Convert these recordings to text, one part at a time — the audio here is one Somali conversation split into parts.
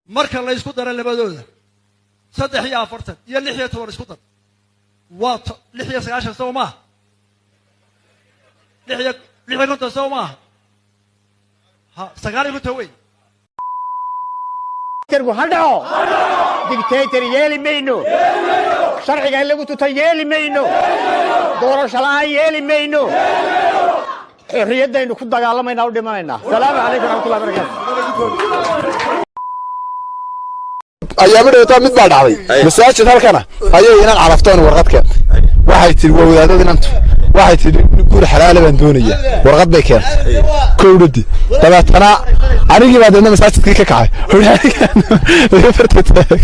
Marka la isku daro labadooda, 43 iyo 16 isku dar, waa 96, soo maaha? Lix iyo 56, soo maaha? Ha, 59 wey. Ha dhaco dictator, yeeli mayno. Sharciga in lagu tuta yeeli mayno. Doorasho la'aan yeeli mayno. Xorriyaddaynu ku dagaalamaynaa, u dhimanaynaa. Salaamu calaykum raxmatullahi barakatu. Ayaama dhawtaa mid baa dhacday masaajid halkana ayay inan calaftoon warqad keentay. Waxay tidhi, waa wadaadada inantu, waxay tidhi guur xalaala baan doonaya. Warqad bay keentay kowdhadi. Dabeetana anigii baa deedna masaajidkii ka kacay. Farta taagay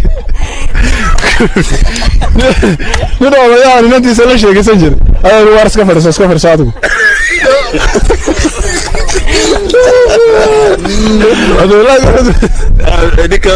nin odayahan inantiisa la sheekaysan jiray ayaa waar iska fadhiso, iska fadhiso adigu. Ninka.